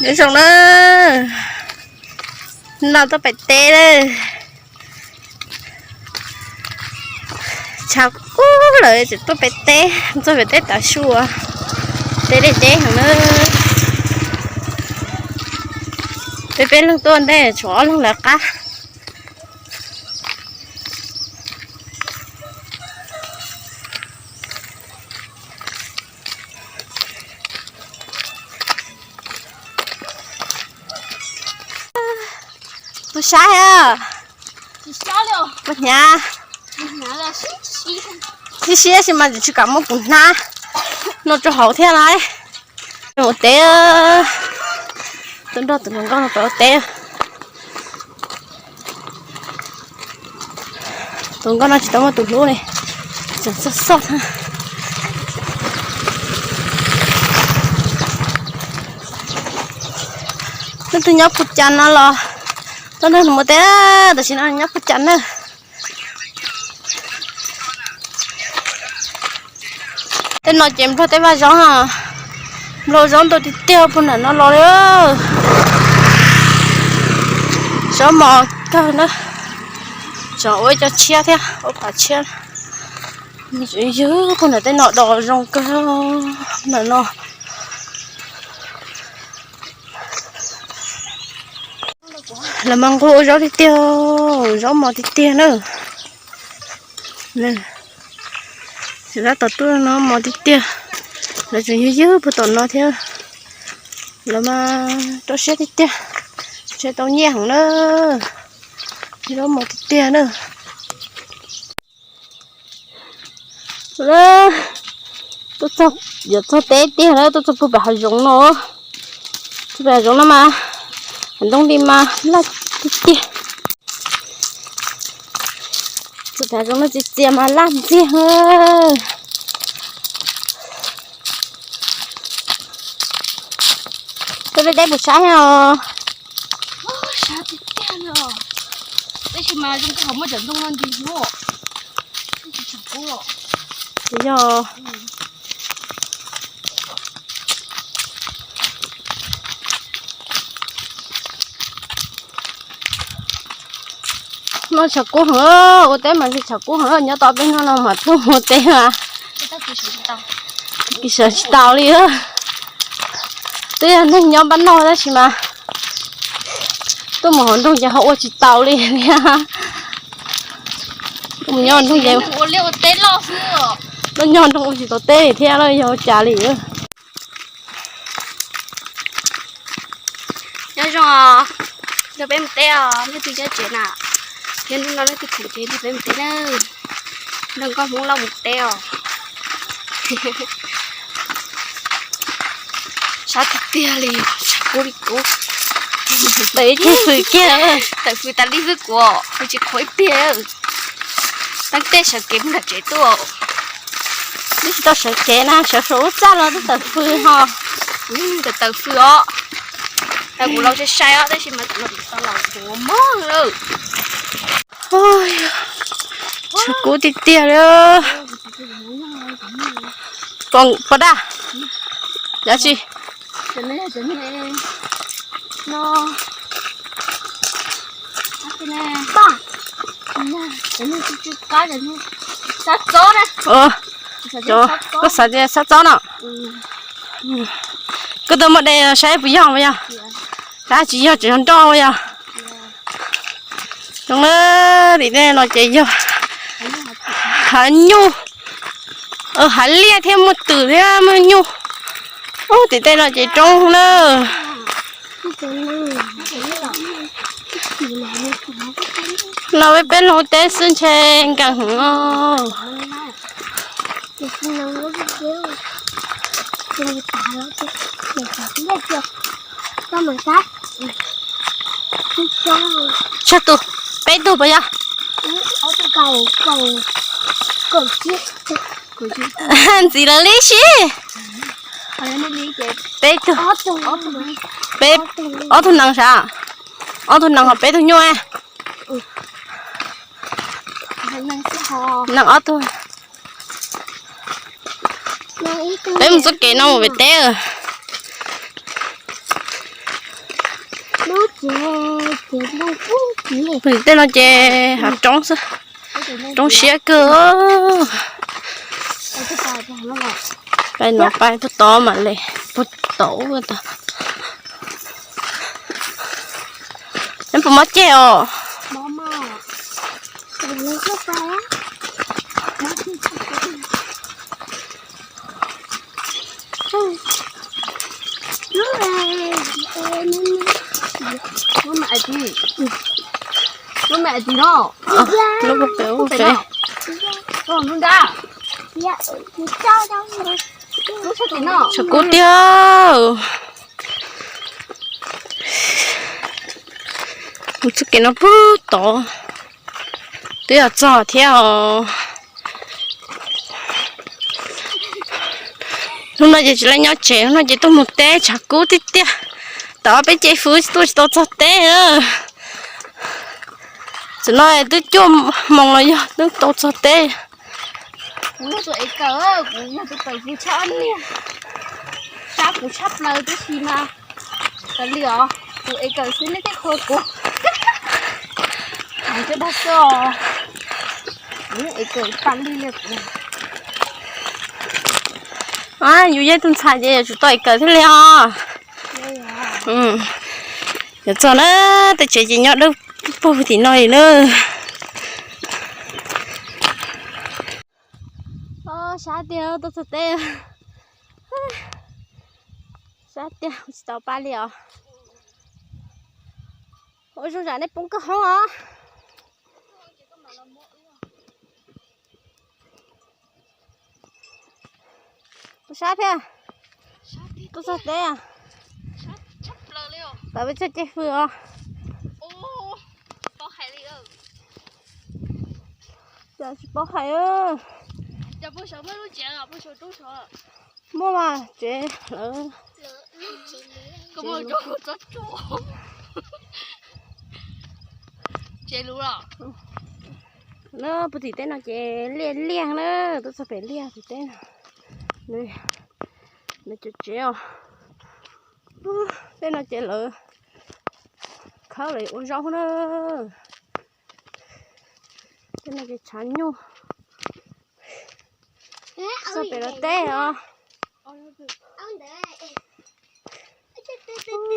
Nyob zoo na, no tuaj pem teb lawm. Tshav kub lawm tseem tuaj pem teb, tuaj pem teb tav su, teb deb deb heev na. Peb peb leeg tuaj ntej tshuav ob leeg lawv qab. Puas sab os? Puas hnyav? Siab siab sis mas tseem tsis kam muab kuv hnab no rau hauv thiab lauj. Mus teb, tuaj nrog tus hluas nkauj no pem ua teb. Tus nkauj no tsis tau muaj tus hlub li, tseem xoj xoj thiab. Leej twg nyob puag cas no los tuaj nrog nws mus teb, tam sim no nyob puag cas na. Tej no ces nplog tej vaj zaub, nplog zaub ntau tiag tiag puag nram no los li. Zaub mos kawg na, tseem ua ib co tshiab thiab, ua pas tshiab. Ywg puag nram tej no dos zoo kawg nram no. Lawv mas nquag ua zaub tiag tiag, zaub mos tiag tiag na. Lawv tab tom tuaj no mos tiag tiag, lawv tseem ywg ywg puag tom no thiab. Lawv mas rau siab tiag tiag, ntshe tau nyiaj heev na, zaub mos tiag tiag na. Tuaj txog, yuav txog teb tiag lawm, tuaj txog puag pem hav zoov no. Txog pem hav zoov no mas, hav ntoo li mas laj tiag tiag. Txog pem hav zoov no txias txias mas laj ntxiag. Tuaj deb deb puas sab os? Sab tiag tiag li os. Tab sis mas zoo nkauj qhov muaj cov ntoo no ntws hlub. Yog. No tshav kub heev, ua teb mas tshav kub heev, nyob tau peb hnub no mas tuaj ua teb mas kis sawv tsis tau li. Twb yog neeg nyob npab noj tab sis mas tuaj mus hauv nroog ces ho ua tsis tau li thiab. Tuaj mus nyob nroog ces, tuaj nyob nroog ua tsis tau teb li thiab los yog ua cas li. Nyob zoo, nrog peb mus teb os, leej twg nyob tsev na, thiab hnub no leej twg khoom ces nrog peb mus teb na. Nrog nkauj Hmoob Lauj mus teb os. Sab tiag tiag li, sab kub li kub. Tawm ib ce fws kiag, tawm fws tas li xwb kuv, kuv tsis qhuav ib pliag. Taab tej sawv kev mus nram tsev tuaj. Twb tsis tau sawv kev na, sawv saum lub txaj los twb tawm fws ho. Tawm tawm fws os. Kuv los sai sai os, tab sis mas kuv los tau los kuv mob lawm. Tshav kub tiag tiag li. Pom daj, dab tsi? Koj xav tias sab txob no. Koj tau muaj de saib puas yog mas yog? Sab tsis yog, tseem yog nroj mas yog? Zoo na, tim tej no ces yog hav nyuj, hav liaj thiab muaj twm thiab muaj nyuj. Ub, tim tej no ces roob na. No peb peb lub teb xwb ntshe nkeeg heev os. Tsawg tus? Peb tug puas yog? Ntxiv lawv li sib. Peb tug, peb ob tug nees sav, ob tug nees ho peb tug nyuj. Nees ob tug. Peb mus txoj kev no mus pem teb. Tej no ces hav roob xwb, roob siab kawg. Pais no pais puag tod mam li, puag tod. Neb puas mob ceg os? Lub pem ub pem. Tshav kub tiag. Mus txoj kev no puag tod twb yuav txog thiab os. Hnub no ces tsis laj nyob tsev, hnub no ces tuaj mus teb, tshav kub tiag tiag. Tau ob peb ce fwv tuaj tsis tau txog teb. Tam no twb cuaj moos los yog twb tau txog teb. Kuv yog tus ev kawm, kuv yog tus kawm fwv tshaj ob niag. Sab kuv tshaj plaws tab sis mas kav liam os, kuv ev kawm xwb nej thiaj qhuas kuv. Hais cov dag xwb os, kuv yeej ev kawm tas li li kuv. Yus yog tus ntxhais ces yuav tsum tau ev kawm thiaj li os. Yuav txog na, tej tsev ces nyob dawb paug tim no li na. Sab tiag, tuaj txog teb. Sab tiag, tsis tau pab li os. Ua zoo zam nej poob kawg hoob os. Ua sab thiab. Tuaj txog teb. Tawm peb txog ceg fwm os. Cas tsis paub hais. Muaj mas tsev lawv. Na puag tim teb no ces liaj liaj na, tuaj txog pem liaj tim teb no. Nws cov tsev os. Tej no ces lawv khawb lawv ua zaub na. Tej no ces tshav nyuj. Txog pem lawv teb os.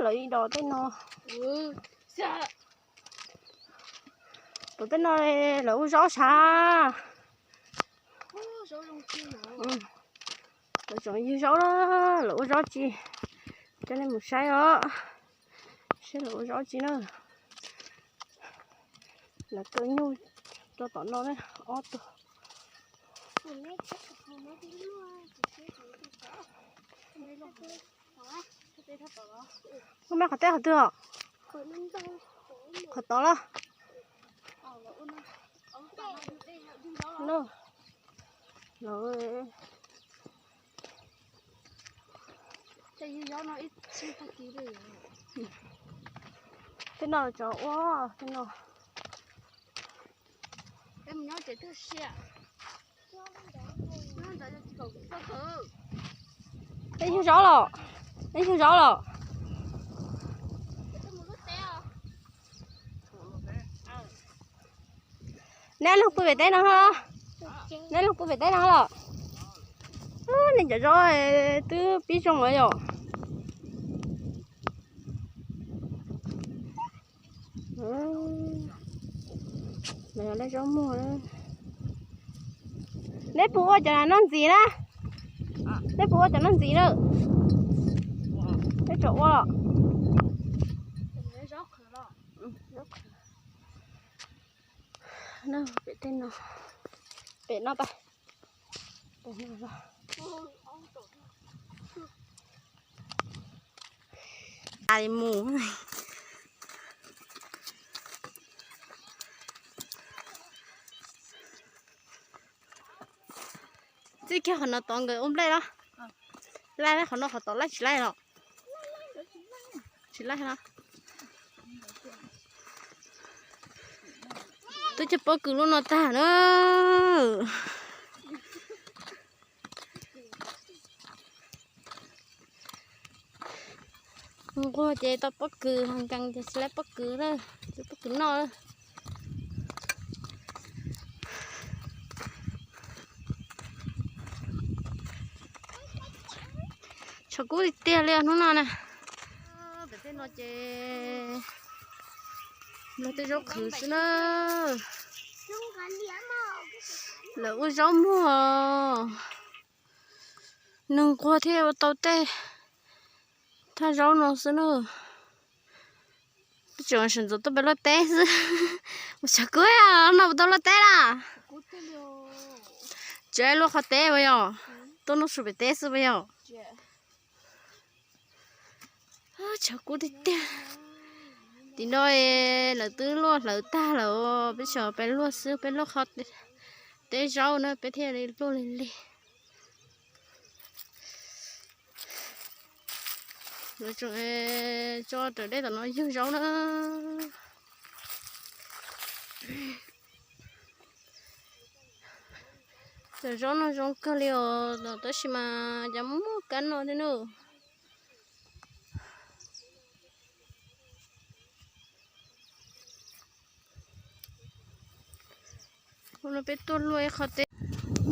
Lawv ib dos tej no. Tus tej no lawv ua zaub sav. Lawv tseem yug zaub na, lawv ua zaub tsi. Coj nej mus saib os, saib lawv ua zaub tsi na. Lawv kaw nyuj rau tom no ne, ob tug. Koj meb qhov teb qhov twg os? Qhov tod los? Tej no tsov ua tej no. Peb yug zaub los, peb yug zaub los. Neb leej pw pem teb no, neb leej pw pem teb no los. Nej cov zaub twb pib zoo lawm yom. Lawv zaub muag. Neb puas ua cov noj ntxiv na? Neb puas ua cov noj ntxiv na? Neb tseem ua los? Pem tej no, pem no tag. Mus. Txij kiag qhov no tod nkawd ua nplej los? Laij qhov no qhov tod laij tsis laij los? Tsis laij los. Twb cog pob kws lub no tag na. Nquag ces tau pob kws, nkees ces tsis tau pob kws lawm, tsis pob kws noj lawm. Tshav kub tiag tiag li hnub no na. Pem tej no ces nplog tej zaub qhwv xwb na. Lawv ua zaub muag, nws nquag thiaj ua tau tej thaj zaub no xwb na. Peb tseem sawv ntxov tuaj pem luaj teb xwb. Ua tshav kub no puas tau luaj teb na? Tseem luaj qhov teb puas yog? Tuaj noj su pem teb xwb puas yog? Tshav kub tiag tiag. Tim no lawv twb luaj hlawv tag lawm, peb tseem pem luaj xwb, peb luaj qhov teb zaub na peb thiaj li luaj lig lig. Lawv tseem tso raws dej tom no yug zaub na. Cov zaub no zoo kawg li os, tab sis mas cas muaj kab no thiab na. Hnub no peb tuaj luaj ib qho teb,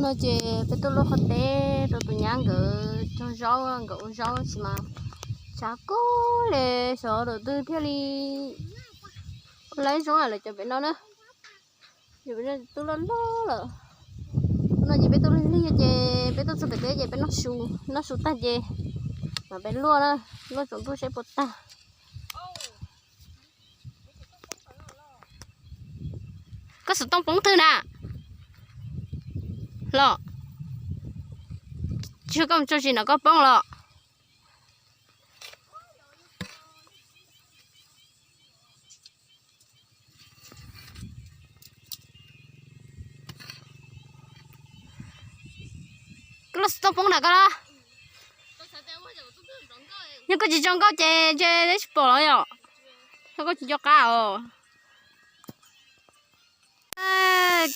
no ces peb tuaj luaj qhov teb rau tus nyab nkawd cog zaub, nkawd ua zaub tab sis mas tshav kub li, xyov tus twg thiaj li ua laib zoo lawm cov pem no na. Yus pem no twb loj loj lawm. Hnub no ces peb tuaj lig lig ces peb tuaj txog pem teb ces peb noj su, noj su tag ces mam pem luaj na, luaj tsaus ntuj seb puas tag. Koj xov tooj poob twg na? Los, tsis koj mus tso zis no koj poob los. Koj los xov tooj poob na koj los. Yog koj tsis tso nkauj ces ntshe tsis pom los yom. Yog koj tsis nco qab os.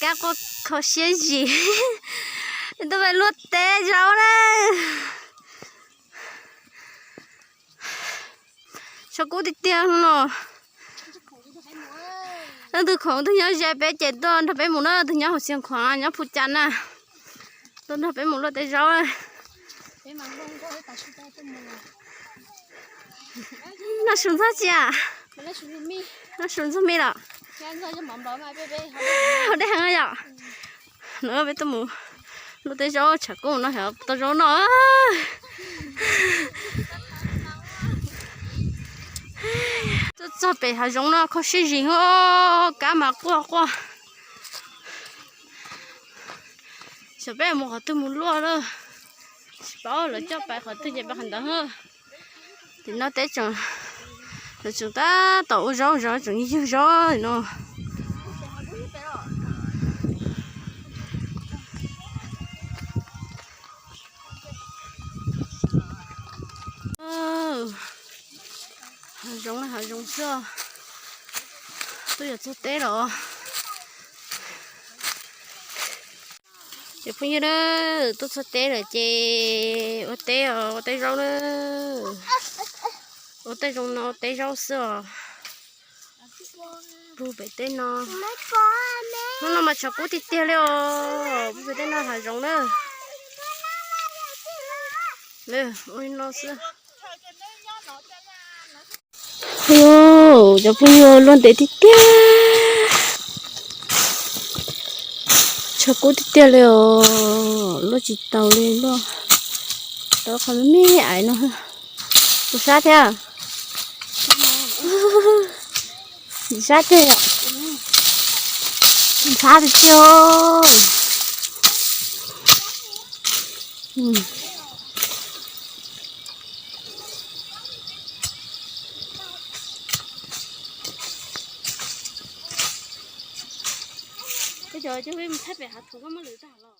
Kab quaj kho siab zim. Tuaj pem luaj teb zaub na. Tshav kub tiag tiag no. Leej twg khoom twg nyob ze peb ces tuaj nrog peb mus na, twg nyob hauv Xiav Khuam nyob Phu Cas na, tuaj nrog peb mus luaj teb zaub. Noj su ntxuag tsi a? Noj su ntxuag mij los? Haus dej heev yom. No peb tuaj mus luaj teb zaub tshav kub no xyov tau zaub noj. Tuaj txog pem hav zoov no kho siab zim, kab mas quaj quaj. Xyov peb mus qhov twg mus luaj lawm. Tsis paub lawv coj pais qhov twg ces pais qhov ntawd. Tim no teb tseem, lawv tseem tab tom ua zaub zov, tseem yug zaub no. Hav zoov na, hav zoov xwb. Tuaj yuav txog teb los. Cov phooj ywg, tuaj txog teb lawm ces ua teb os, ua teb zaub na. Ua teb zoo no, ua teb zaub xwb os. Pug pem teb no. Hnub no mas tshav kub tiag tiag li os, pug pem teb no hav zoov na. Ua li no xwb. Cov phooj ywg, luaj ntev tiag tiag. Tshav kub tiag tiag li os, luaj tsis taus li, luaj tau qhov me me aiv no. Tus sab thiab. Tus sab tiag yom. Tus sab tiag tiag. Peb cov peb mus thaij pem hav thuv koj muab lwm tag los.